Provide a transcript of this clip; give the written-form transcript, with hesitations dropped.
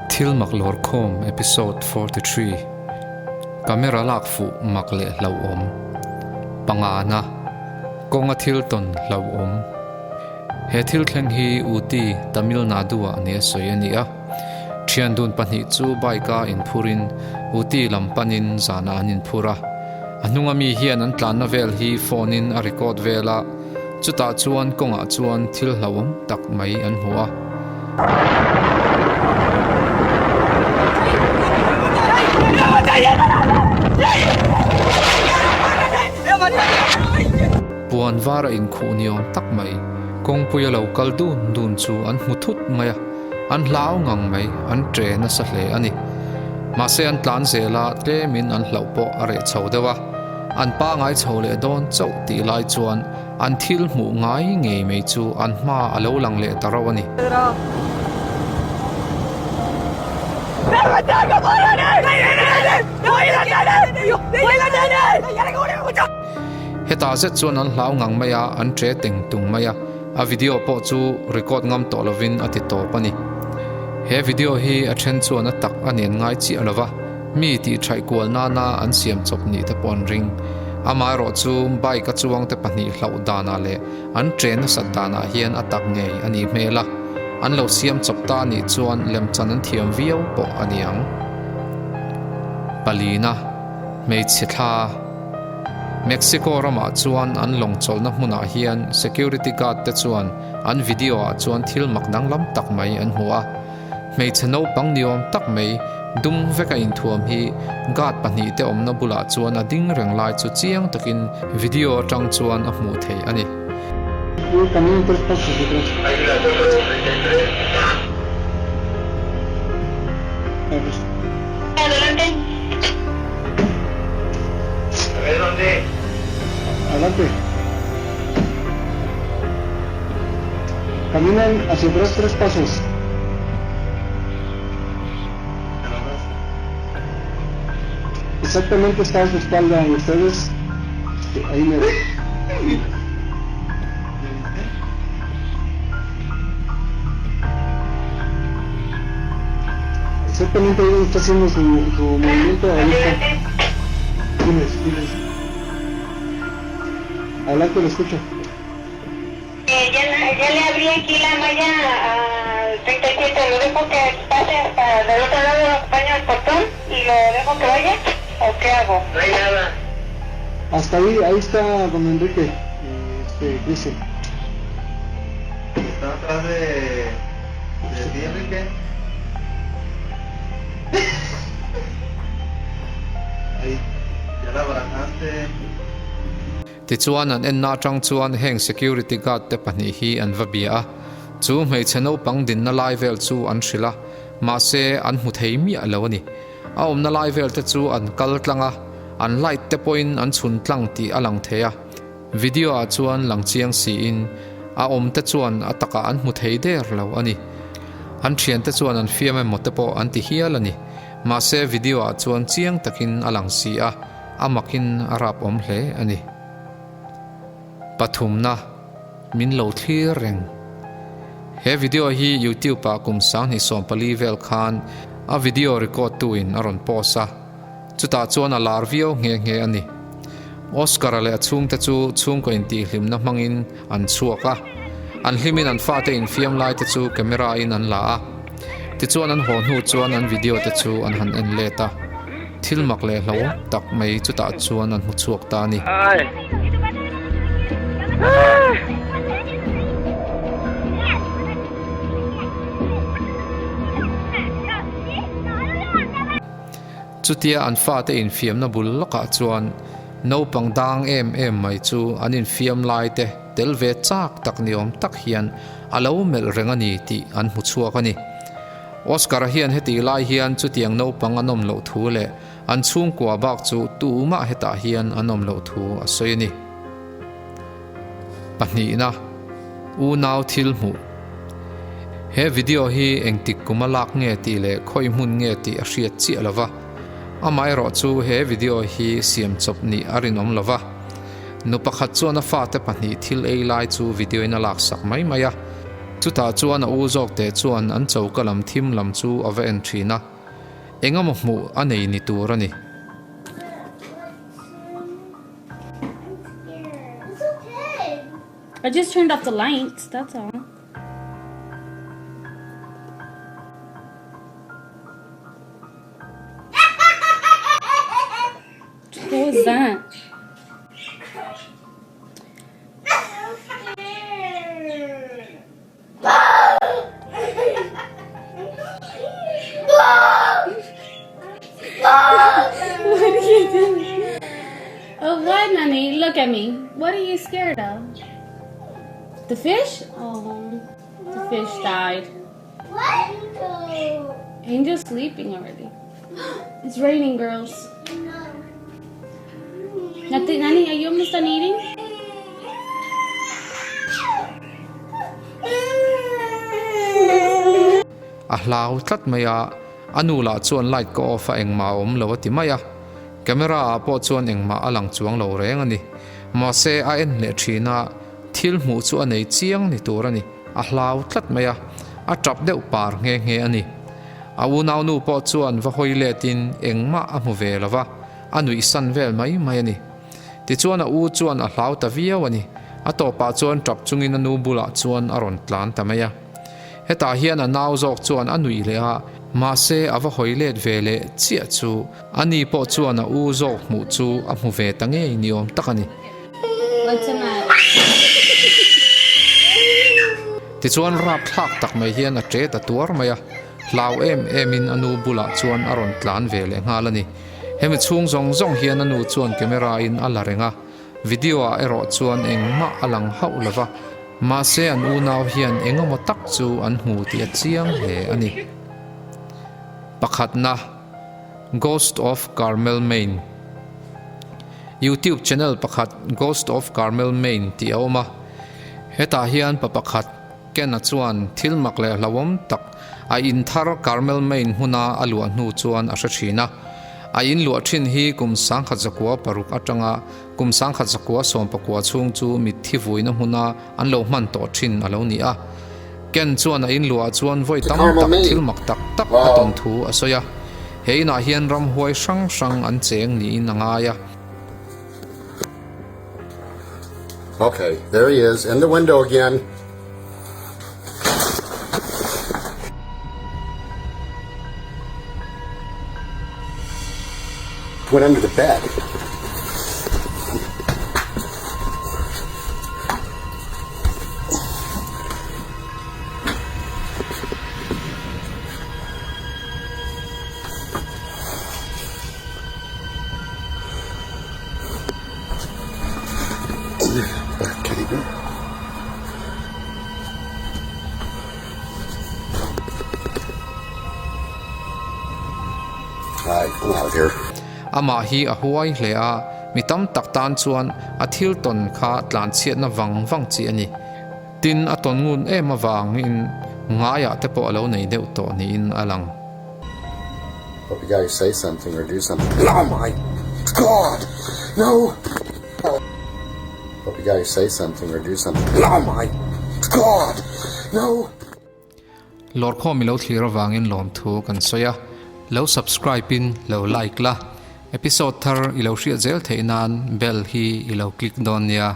Thil mak lawrkhawm Episode 43 Camera lak fuh mak leh hlauhawm Pangana Kawnga thil tawn hlauhawm He thil thleng hi Ooty, Tamil Nadu-ah nia sawi a ni a. Thian dun pahnih chu bike-a inphurin Ooty lam panin zanah an inphur a. A hnunga mi hian an tlanna vel hi phone-in a record vel a. Chutah chuan kawngah chuan thil hlauhawm tak mai an hmu a. Puan var a inkhuh ni awm tak mai, kawngpui a lo kal dun dun chu an hmu thut mai a, an hlau ngang mai, an ṭe nasa hle a ni. Mahse an tlan zel a, tlemin an hlauh pawh a reh chho deuh a. An pangai chho leh dawn chauh tih lai chuan an thil hmuh ngai ngei mai chu an hma a lo lang leh ta rauh a ni. Hetah zet chuan an hlau ngang mai a, an ṭe teng tung mai a, a video pawh chu record ngam tawh lovin a ti tawp a ni. He video hi a ṭhen chuan a tak a nen ngai chiah lo va. Mi tih thaih kual nana an siam chawp nih te pawh an ring. Amaherawh chu bike a chuang te pahnih hlauh danah leh an ṭe nasat danah hian a tak ngei a nih hmel a, an lo siam chawp ta nih chuan lemchan an thiam viau pawh a ni ang. Palina, Hmeichhe thla. Mexico ramah chuan an lawng chawlhna hmunah hian security guard te chuan an video ah chuan thil mak danglam tak mai an hmu a. Hmeichhe naupang ni awm tak mai dum veka inthuam hi guard pahnihte awmna bulah chuan a ding reng lai chu chiang takin video atang chuan a hmuh theih a ni. Caminen hacia atrás tres pasos. Exactamente está a su espalda y ustedes ahí mero. Exactamente ahí donde está haciendo su, su movimiento, ahí está. Diles, diles. Adelante, lo escucho. Eh, ya, ya le abrí aquí la malla al 37, lo dejo que pase hasta del otro lado, lo acompaño al portón y lo dejo que vaya, ¿o qué hago? No hay nada. Hasta ahí, ahí está don Enrique, este, Cristian. Está atrás de, de ti, Enrique. Ahí. Ya la abrazaste. Tichuan an enna atang chuan heng security guard te pahnih hi an va bia a, chu hmeichhe naupang dinna lai vel chu an hrilh a, mahse an hmu thei miah lo a ni. A awmna lai vel te chu an kal tlang a, an light te pawhin an chhun tlang tih a lang thei a. Video ah chuan lang chiang siin a awm te chuan a takah an hmu thei der lo a ni. An thiante chuan an fiam emaw te pawh an ti hial a ni. Mahse video ah chuan chiang takin a lang si a. A makin a rap awm hle a ni. Pathumna, min lo thlir reng. He video hi YouTube ah kum 2014 vel khan a video record tu in a rawn post a, chutah chuan a lar viau nghe nghe a ni. Oscar-a leh a chhungte chu chhungkaw intihhlimna hmangin an chhuak a, an hlimin an fate infiam lai te chu camera in an la a. Tichuan an haw hnu chuan an video te chu an han en let a, thil mak leh hlo tak mai chutah chuan an hmu chhuak ta a ni. Chutia an fate infiamna bul lawkah chuan naupang dang em em mai chu an infiam lai te tel ve chak tak ni awm tak hian a lo melh reng a ni tih an hmu chhuak a ni. Oscar-a hian hetih lai hian chutiang naupang an awm loh thu leh an chhungkua bak chu tumah hetah hian an awm loh thu a sawi a ni. Pahnihna, Unau thil hmuh. He video hi engtik kum a lak nge tih leh khawi hmun nge tih a hriat chiah lo va, amaherawh chu he video hi siam chawp nih a rinawm lo va. Nu pakhat chuan a fate pahnih thil ei lai chu video in a laksak mai mai a. Chutah chuan a u zawkte chuan an choka lam thim lam chu a va en thin a, engemaw hmuh a nei ni tur a ni. I just turned off the lights, that's all. What was that? What are you doing? Oh, what, Nanny? Look at me. What are you scared of? The fish? Oh, the fish died. What? Angel's sleeping already. It's raining, girls. Nothing, Nanny, are you almost done eating? A hlau tlat mai a, a nu lah chuan light ka off a engmah a awm lo a ti mai a, camera ah pawh chuan engmah a lang chuang lo reng a ni. Mahse a en leh thin a, thil hmuh chu a nei chiang ni tur a ni, a hlau tlat mai a, a tap deuh par nghe nghe a ni. A unaunu pawh chuan va hawi letin engmah a hmu ve lo va, a nuih san vel mai mai a ni. Tichuan a u chuan a hlau ta viau a ni. A tawpah chuan tap chungin a nu bulah chuan a rawn tlan ta mai a. Hetah hian a nau zawk chuan a nuih leh a, mahse a va hawi let ve leh chiah chu a ni pawh chuan a u zawk hmuh chu a hmu ve ta ngei ni awm tak a ni. Tichuan rapthlak tak mai hian a ṭe ta tuar mai a, hlau em emin a nu bulah chuan a rawn tlan ve leh nghal a ni. Hemi chhung zawng zawng hian a nu chuan camera in a la reng a, video ah erawh chuan engmah a lang hauh lo va, mahse an unau hian engemaw tak chu an hmu tih a chiang hle a ni. Pakhatna, Ghost of Carmel Maine YouTube channel pakhat Ghost of Carmel Maine tih a awm a, hetah hian pa pakhat Ken-a chuan thil mak leh hlauhawm tak a in thar Carmel Maine hmuna a luah hnu chuan a hre thin a. A in luah thin hi kum 1906 atanga kum 1914 chhung chu mitthi vuina hmuna an lo hman tawh thin a lo ni a. Ken chuan a in luah chuan vawi tam tak thil mak tak tak a tawn thu a sawi a. He inah hian ramhuai hrang hrang an cheng niin a ngai a. Okay, there he is in the window again. Went under the bed. Amah hi a huai hle a, mi tam tak tan chuan a thil tawn kha tlanchhiatna vang vang chi a ni. Tin, a tawn ngun em avangin ngaiah te pawh a lo nei deuh tawh niin a lang. Hope you guys say something or do something. Oh my God! No! Hope you guys say something or do something. Oh my God! No! Lawrkhawm i lo thlir avangin lawmthu kan sawi a, lo subscribe in lo like la, episode thar i lo hriat zel theih nan bell hi i lo click dawn nia.